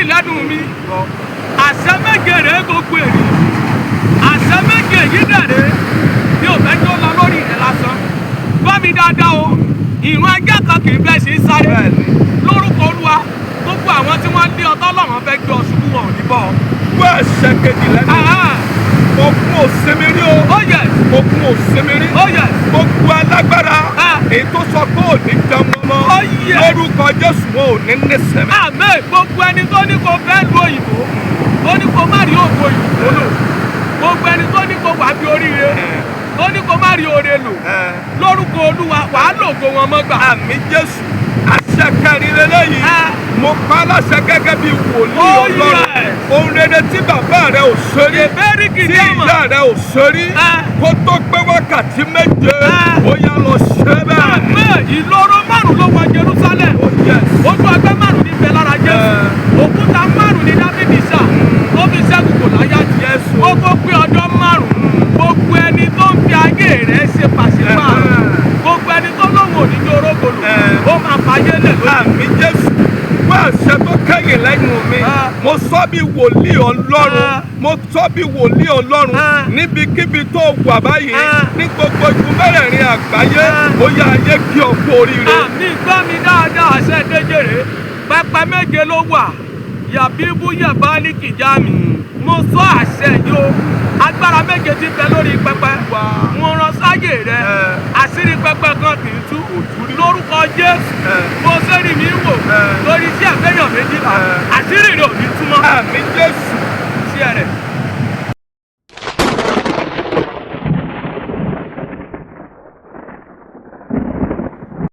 Lẹ́nu mi, àṣẹ méje rèé. Gbogbo ènìyàn, àṣẹ méje yìí dẹ̀rẹ̀ mi ò fẹ́ kí ó lọ lórí rẹ̀ lásán. Gbọ́ mi dáadáa o, ìrún ajá kan kì í bẹ́ẹ̀ sí sáré. Lórúkọ Olúwa, gbogbo àwọn tí wọ́n lé ọtọ́ lọ́wọ́n fẹ́ gbé ọ ṣubú, wọn ò ní bọ́ ọ. Gbọ́ àṣẹ kejì lẹ́nu. Ogun ò sinmi rí o. Oh yes. Ogun ò sinmi rí. Oh yes. Gbogbo alágbára èyí tó sọ pé ò ní jẹun ọmọ, Oh yes. lórúkọ Jésù, wọn ò ní nísìmí. Àmín. Gbogbo ẹni tó ní kó fẹ́ lu òyìnbó, tó ní kó má rí ògo òyìnbó lò, gbogbo ẹni tó ní kó wà bí oríire, tó ní kó má rí oore lò, lórúkọ Olúwa, wàá lògo wọn mọ́ gbà. Àmín Jésù. Àṣẹ kẹrin lélẹ́yìí. Mo pa á láṣẹ gẹ́gẹ́ bí wòlíì Ọlọ́run, ohun rere tí bàbá rẹ ò ṣe rí, Ìbéèrè tí kìíní ọmọ. ìyá rẹ ò ṣe rí, kó tó pé wákàtí 7, ó yá, lọ ṣe bẹ́ẹ̀. Àmín. Ìloro márùn ló wọ Jerusalem. Oh yes. Ojú ọgbẹ́ márùn ní bẹ lára Jésù. Òkúta márùn ní Dáfídì sà tó fi ṣẹ́gun Gòláyátì. Yes. Ó tó pé ọjọ́ 5. Gbogbo ẹni tó ń fi ayé rẹ̀ ṣe pàṣípààrọ̀, gbogbo ẹni tó lóun ò ní jó orógolo, ó máa fàyè lẹ̀ lójú. Àmín Jésù. Wọ́n àṣẹ tó kẹ́yìn lẹ́nu mi, mo sọ bí wòlíì Ọlọ́run, mo sọ bí wòlíì Ọlọ́run, níbikíbi tó wà báyìí, ní gbogbo igun mẹ́rẹ̀ẹ̀rin àgbáyé, ó yá, ayé kí ọ kú oríire. Àmín. Gbọ́ mi dáadáa, àṣẹ déjèrè, pẹpẹ méje ló wà yàbíbú yàbálí kìjámi. Mo sọ àṣẹ yìí o, agbára méje ti bẹ lórí pẹpẹ, mo rán sáyè rẹ. Àṣírí pẹpẹ kan kì í tú. Lórúkọ Jésù, mo sẹ́rí mi wò lórí iṣẹ́ àfẹ́yàn 12, àṣírí rẹ ò ní túmọ̀. Àmín Jésù. Iṣẹ́ rẹ̀.